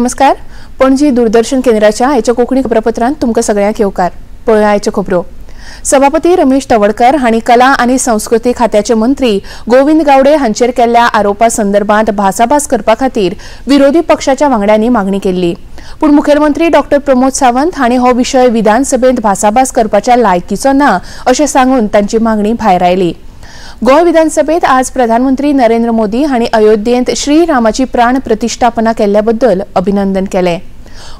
नमस्कार, पणजी दूरदर्शन केंद्राच्या आयच्या कोंकणी खबरापत्रांत तुमकां सगळ्यांक येवकार. पळोवया आयच्यो खबरो. सभापती रमेश तवडकर हांणी कला आनी संस्कृती खात्याचे मंत्री गोविंद गावडे हांचेर केल्ल्या आरोपा संदर्भात भासाभास करपा खातीर विरोधी पक्षाच्या वांगड्यांनी मागणी केल्ली. पूण मुखेलमंत्री डॉक्टर प्रमोद सावंत हांणी हो विशय विधानसभेंत भासाभास करपाच्या लायकीचो ना अशें सांगून तांची मागणी भायर आयली. गोंय विधानसभेत आज प्रधानमंत्री नरेंद्र मोदी हांणी अयोध्येंत श्रीरामाची प्राण प्रतिष्ठापना केल्ल्या बद्दल अभिनंदन केलें.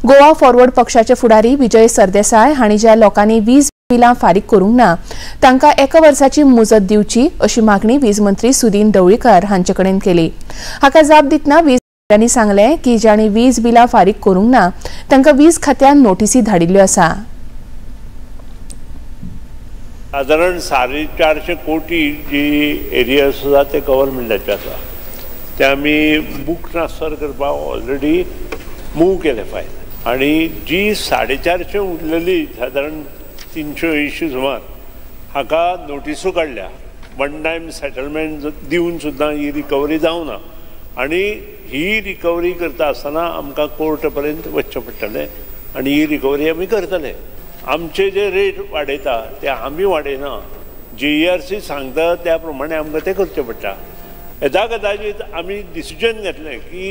गोवा फॉरवर्ड पक्षाचे फुडारी विजय सरदेसाय हांणी ज्या लोकांनी वीज बिलां फारीक करूंक ना तांकां एका वर्साची मुजत दिवची अशी मागणी वीज मंत्री सुदीन ढवळीकर हांचे कडेन केली. हाका जाप दितना वीज मंत्र्यांनी सांगलें की जांणी वीज बिलां फारीक करूंक ना तांकां वीज खात्यान नोटीसी धाडिल्ल्यो आसा. सादारण 450 कोटी जी एरियर्स आसा ते गव्हर्मेंटाचे आसा, ते आमी बूक ट्रान्सफर करपाक ऑलरेडी मूव केले फायल, आनी जी 450 उरलेली सादारण 380 सुमार हाका नोटिसो काडल्या. वन टायम सेटलमेंट दिवन सुद्दां ही रिकवरी जावना आनी ही रिकवरी करता आसतना आमकां कोर्ट पर्यंत वचचें पडटलें आनी ही रिकवरी आमी करतले. आमचे जे रेट वाडयता ते आमी वाडयना, जीईआरसी सांगता त्या प्रमाणे आमकां ते करचें पडटा. येदा कदाचीत आमी डिसिजन घेतलें की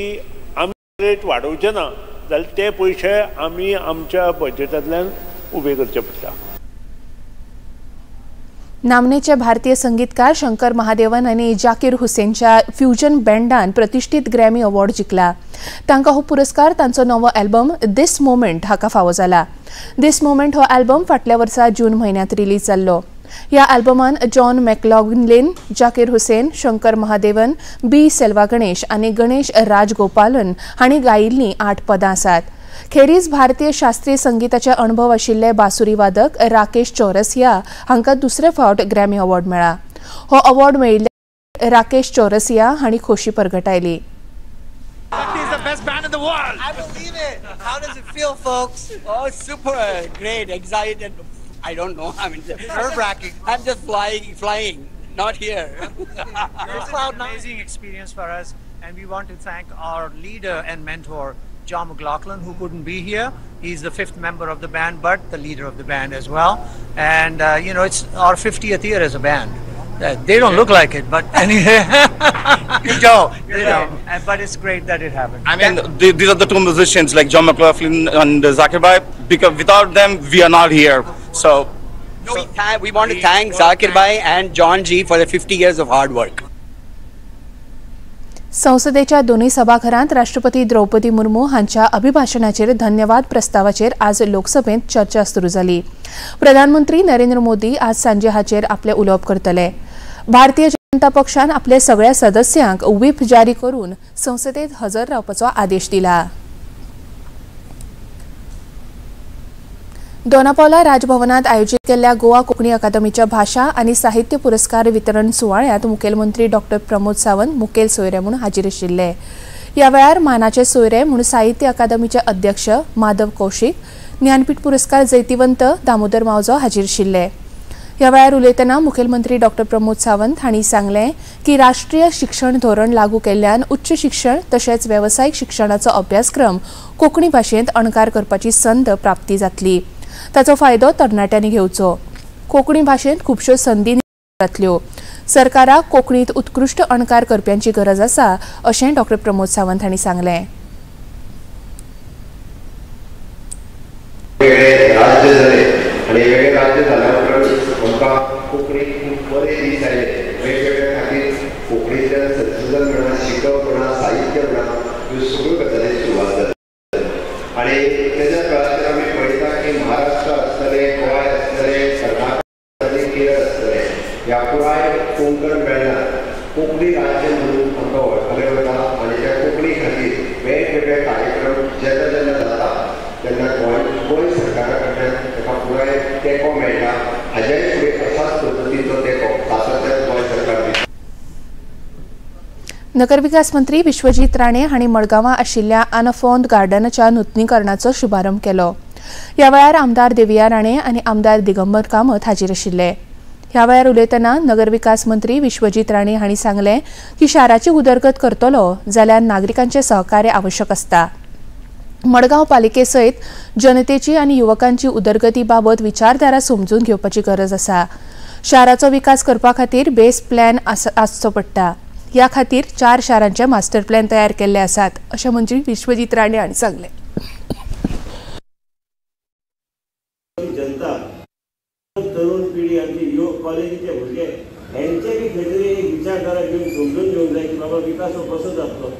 आमी रेट वाडोवचे ना जाल्यार ते पयशे आमी आमच्या बजेटांतल्यान उबे करचे पडटा. नामनेचे भारतीय संगीतकार शंकर महादेवन आनी जाकीर हुसेनच्या फ्युजन बँडान प्रतिष्ठित ग्रॅमी अवॉर्ड जिखला. तांकां हो पुरस्कार तांचो नवो एल्बम this moment हाका फावो जाला. This moment हो एल्बम फाटल्या वर्सा जून म्हयन्यांत रिलीज जाल्लो. ह्या एल्बमान John McLaughlin, Zakir Hussain, Shankar Mahadevan, B Selva Ganesh आनी गणेश राजगोपालन हांणी गायिल्लीं 8 पदां आसात. खेरीज भारतीय शास्त्रीय संगीताचे अणभव आशिल्ले बासुरी वादक राकेश चौरसिया हांकां दुसरे फावट ग्रॅमी अवॉर्ड मेळ्ळा. हो अवॉर्ड मेळिल्ल्या राकेश चौरसिया हांणी खोशी परगटायली. How does it feel, folks? Oh, super great, excited. I don't know. I mean, nerve-wracking. I'm just flying, not here. It's an amazing experience for us, and we want to thank our leader and mentor, John McLaughlin, who couldn't be here. He's the 5th member of the band, but the leader of the band as well. And you know, it's our 50th year as a band. They don't look like it, but anyway, you don't. You know, but it's great that it happened. I mean, these are the two musicians, like John McLaughlin and Zakir Bhai, because without them, we are not here. So, we want to thank Zakir Bhai and John G for the 50 years of hard work. संसदेच्या दोन्ही सभाघरांत राष्ट्रपती द्रौपदी मुर्मू हांच्या अभिभाषणाचेर धन्यवाद प्रस्तावाचेर आज लोकसभेंत चर्चा सुरू जाली. प्रधानमंत्री नरेंद्र मोदी आज सांजे हाचेर आपलें उलोवप करतले. भारतीय जनता पक्षान आपल्या सगळ्या सदस्यांक व्हीप जारी करून संसदेत हजर रावपाचो आदेश दिला. दोनापावला राजभवनात आयोजित केल्ल्या गोवा कोंकणी अकादमीच्या भाशा आनी साहित्य पुरस्कार वितरण सुवाळ्यांत मुखेलमंत्री डॉक्टर प्रमोद सावंत मुखेल सोयरे म्हूण हाजीर आशिल्ले. ह्या वेळार मानाचे सोयरे म्हूण साहित्य अकादमीचे अध्यक्ष माधव कौशीक, ज्ञानपीठ पुरस्कार जैतिवंत दामोदर मावजो हाजीर आशिल्ले. ह्या वेळार उलयतना मुखेलमंत्री डॉक्टर प्रमोद सावंत हांणी सांगलें की राष्ट्रीय शिक्षण धोरण लागू केल्ल्यान उच्च शिक्षण तशेंच वेवसायीक शिक्षणाचो अभ्यासक्रम कोंकणी भाशेंत अणकार करपाची संद प्राप्ती जातली. ताचो फायदो तरणाट्यांनी घेवचो. कोंकणी भाशेंत खुबश्यो संदी जातल्यो. सरकाराक कोंकणींत उत्कृश्ट अणकार करप्यांची गरज आसा अशें डॉक्टर प्रमोद सावंत हांणी सांगलें. राज्य जाले आनी वेगळे राज्य जाल्या उपरांत आमकां कोंकणी खूब बरे दीस आयले. वेगवेगळ्या खातीर कोंकणीच्या संशोधन म्हणा, शिकप म्हणा, साहित्य म्हणा, ह्यो सगळ्यो गजाली सुरवात जाली. आनी तेज्या काळाचेर आमी पळयता की महाराष्ट्र आसतलें, गोंय आसतलें, कर्नाटक आनी केरळ आसतलें, ह्या पुराय कोंकण बेल्टान कोंकणी राज्य म्हणून आमकां वळखलें वता. आनी त्या कोंकणी खातीर वेगवेगळे कार्यक्रम जेन्ना जेन्ना जाता तेन्ना गोंय सरकारा कडल्यान ताका पुराय तेंको मेळटा. हाज्याय फुडें अशाच पद्दतीचो तेंको सातत्यान गोंय सरकार दिता. नगरविकास मंत्री विश्वजीत राणे हांणी मडगांवां आशिल्ल्या आनफोंद गार्डनाच्या नुतनीकरणाचो शुभारंभ केलो. ह्या वेळार आमदार देविया राणे आनी आमदार दिगंबर कामत हाजीर आशिल्ले. ह्या वेळार उलयतना नगरविकास मंत्री विश्वजीत राणे हांणी सांगलें की शाराची उदरगत करतलो जाल्यार नागरिकांचें सहकार्य आवश्यक आसता. मडगांव पालिके सयत जनतेची आनी युवकांची उदरगती बाबत विचारधारा समजून घेवपाची गरज आसा. शाराचो विकास करपा खातीर बेस प्लॅन आसचो पडटा. ह्या खातीर 4 शारांचे मास्टर प्लॅन तयार केल्ले आसात अशें मंत्री विश्वजीत राणे हांणी सांगलें. जनता, तरुण पिढी, आमची युवक, कॉलेजीचे भुरगे हेंचे बी खंय तरी एक विचारधारा घेवन समजून घेवंक जाय की बाबा विकास हो कसो जातलो.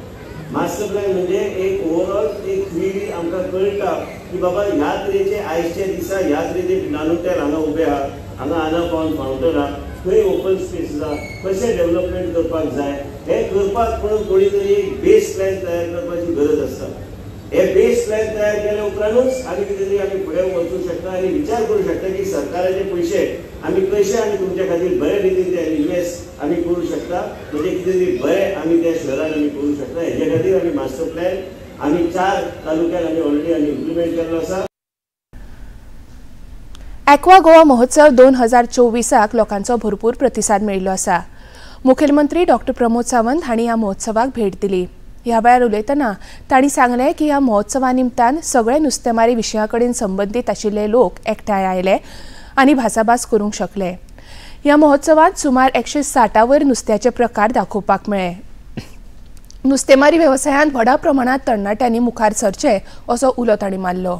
मास्टर प्लॅन म्हणजे एक ओवरऑल एक थ्री आमकां कळटा की बाबा ह्या तरेचे आयच्या दिसा ह्या तरेचे नानूटेल हांगा उबे आहा, हांगा आना पावन फावंटन आहा, खंय ओपन स्पेस आहा, कशें डेव्हलपमेंट करपाक जाय, हें करपाक म्हणून कोणी तरी एक बेस प्लॅन तयार करपाची गरज आसता. हे बेस प्लॅन तयार केल्या उपरांतूच आमी कितें तरी आमी फुडें वचूंक शकता आनी विचार करूं शकता की सरकाराचे पयशे आमी कशे आमी तुमच्या खातीर बरे रितीन ते इन्वेस्ट आमी करूं शकता, म्हणजे कितें तरी बरें आमी त्या शहरान आमी करूं शकता. हेजे खातीर आमी मास्टर प्लॅन आमी 4 तालुक्यान आमी ऑलरेडी आमी इम्प्लिमेंट केल्लो आसा. एक्वा गोवा महोत्सव 2024 लोकांचो भरपूर प्रतिसाद मेळिल्लो आसा. मुखेलमंत्री डॉक्टर प्रमोद सावंत हांणी ह्या महोत्सवाक भेट दिली. ह्या वेळार उलयतना तांणी सांगलें की ह्या महोत्सवा निमतान सगळे नुस्तेमारी विशया कडेन संबंदीत आशिल्ले लोक एकठांय आयले आनी भासाभास करूंक शकले. ह्या महोत्सवांत सुमार 160 वयर नुस्त्याचे प्रकार दाखोवपाक मेळ्ळे. नुस्तेमारी वेवसायांत व्हडा प्रमाणांत तरणाट्यांनी मुखार सरचे असो उलो तांणी मारलो.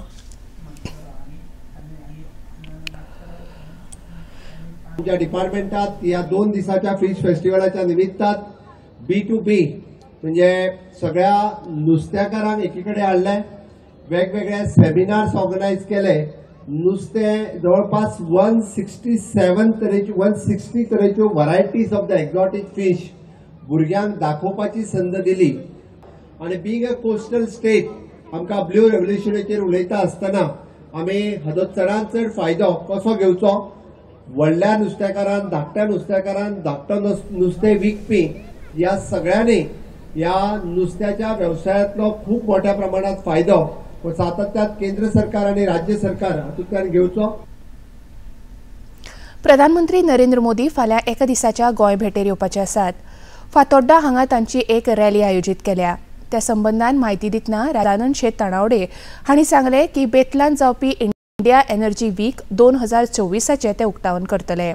आमच्या डिपार्टमेंटात ह्या 2 दिसाच्या फिश फेस्टिवलाच्या निमित्तान B2B म्हणजे सगळ्या नुस्तेकारांक एकीकडे हाडले, वेगवेगळे सेमिनार्स ऑर्गनायज केले. नुस्तें जवळपास 167 तरेच्यो 160 तरेच्यो varieties of the exotic fish भुरग्यांक दाखोवपाची संद दिली. आनी बीइंग अ कोस्टल स्टेट आमकां ब्ल्यू रेव्होल्युशनाचेर उलयता आसतना आमी हाजो चडांत चड फायदो कसो घेवचो, व्हडल्या नुस्तेकारान, धाकट्या नुस्तेकारान, धाकटो नुस्तें विकपी ह्या सगळ्यांनी ह्या नुस्त्याच्या वेवसायांतलो खूब मोठ्या प्रमाणात फायदो सातत्यात केंद्र सरकार आणि राज्य सरकार हातूंतल्यान घेवचो. प्रधानमंत्री नरेंद्र मोदी फाल्यां एका दिसाच्या गोंय भेटेर येवपाचे आसात. फातोड्डा हांगा तांची एक रॅली आयोजीत केल्या. त्या संबंदान म्हायती दितना राधानंद शेट तानावडे हांणी सांगलें की बेतलान जावपी इंडिया एनर्जी वीक 2024 ते उक्तावण करतले.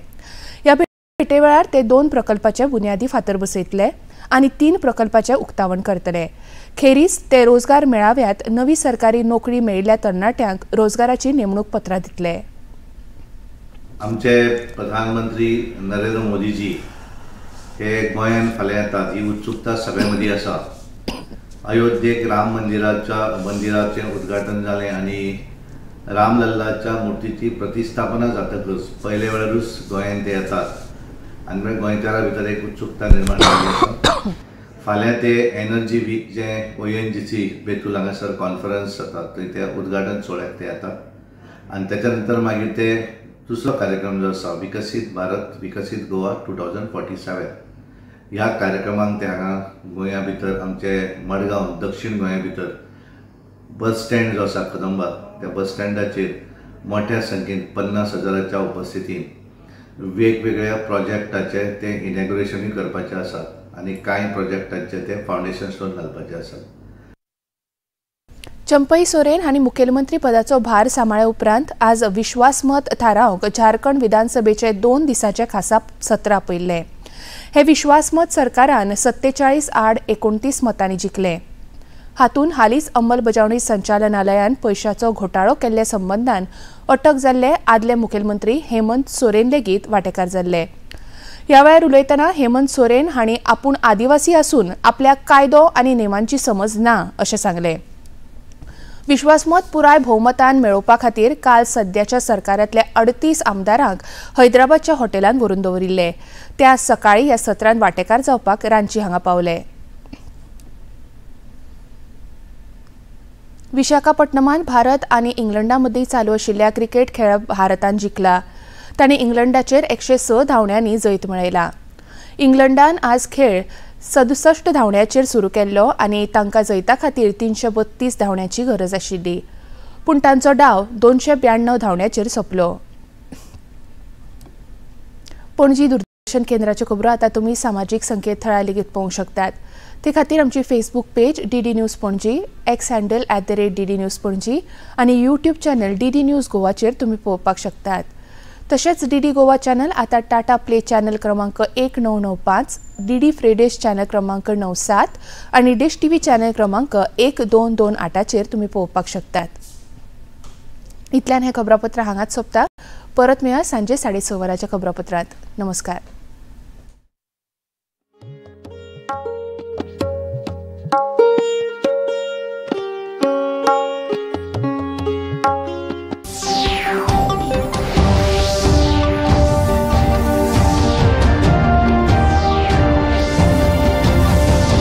ह्या भेटे वेळार ते 2 प्रकल्पाचे बुन्यादी फातर बसयतले आनी 3 प्रकल्पाचे उक्तावण करतले. खेरीज ते रोजगार मेळाव्यात नवी सरकारी नोकरी मेळिल्ल्या तरणाट्यांक रोजगाराची नेमणूक पत्रां दितले. आमचे प्रधानमंत्री नरेंद्र मोदीजी हे गोंयांत फाल्यां येतात ही उत्सुकता सगळ्यां मदीं आसा. अयोध्येक राम मंदिराचें उद्घाटन जालें आनी रामलल्लाच्या मुर्तीची प्रतिस्थापना जातकच पयले वेळारूच गोंयांत ते येतात आनी मागीर गोंयकारां भितर एक उत्सुकता निर्माण जाल्ली आसा. फाल्यां ते एनर्जी वीक जें ONGC Betul हांगासर कॉन्फरन्स जाता थंय ते उद्घाटन सुवाळ्याक ते येतात आनी तेच्या नंतर मागीर ते दुसरो कार्यक्रम जो आसा विकसीत भारत विकसीत गोवा 2047 ह्या कार्यक्रमाक ते हांगा गोंया भितर आमचे मडगांव दक्षिण गोंया भितर बस स्टँड जो आसा कदंबा त्या बस स्टँडाचेर मोठ्या संख्येन 50,000च्या उपस्थितीन वेगवेगळ्या प्रोजेक्टाचे ते इनॉग्रेशनूय करपाचे आसात आनी कांय प्रोजेक्टांचे ते फावंडेशन स्टोन घालपाचे आसात. चंपई सोरेन हांणी मुखेलमंत्री पदाचो भार सांबाळ्या उपरांत आज विश्वासमत थारावंक झारखंड विधानसभेचे 2 दिसाचे खासा सत्र आपयल्लें. हे विश्वासमत सरकारान 47 आड 29 मतांनी जिखलें. हातूंत हालींच अंमलबजावणी संचालनालयान पयशाचो घोटाळो केल्ल्या संबंदान अटक जाल्ले आदले मुखेलमंत्री हेमंत सोरेन लेगीत वांटेकार जाल्ले. ह्या वेळार उलयतना हेमंत सोरेन हांणी आपूण आदिवासी आसून आपल्याक कायदो आनी नेमांची समज ना अशें सांगलें. विश्वासमत पुराय भोवमतान मेळोवपा खातीर काल सद्याच्या सरकारांतल्या 38 आमदारांक हैदराबादच्या हॉटेलांत व्हरून दवरिल्ले. ते आज सकाळीं ह्या सत्रांत वांटेकार जावपाक रांची हांगा पावले. विशाखापट्टणमांत भारत आनी इंग्लंडा मदीं चालू आशिल्ल्या क्रिकेट खेळ भारतान जिखला. तांणी इंग्लंडाचेर 106 धांवड्यांनी जैत मेळयला. इंग्लंडान आज खेळ 67 धांवड्याचेर सुरू केल्लो आनी तांकां जैता खातीर 332 धांवड्यांची गरज आशिल्ली, पूण तांचो डाव 292 धांवड्याचेर सोंपलो. पणजी दूरदर्शन केंद्राच्यो खबरो आतां तुमी सामाजीक संकेतथळार लेगीत पळोवंक शकतात. ते खातीर आमची Facebook page DD news Panaji, X handle @DD News Panaji आनी यूट्यूब चॅनल डीडी न्यूज गोवाचेर तुमी पळोवपाक शकतात. तशेंच डीडी गोवा चॅनल आतां टाटा प्ले चॅनल क्रमांक 1995, डीडी फ्रेडेश चॅनल क्रमांक 97 आनी डिश टीव्ही चॅनल क्रमांक 1228चेर तुमी पळोवपाक शकतात. इतल्यान हें खबरापत्र हांगाच सोंपता. परत मेळया सांजे 6:30 वरांच्या खबरापत्रांत. नमस्कार.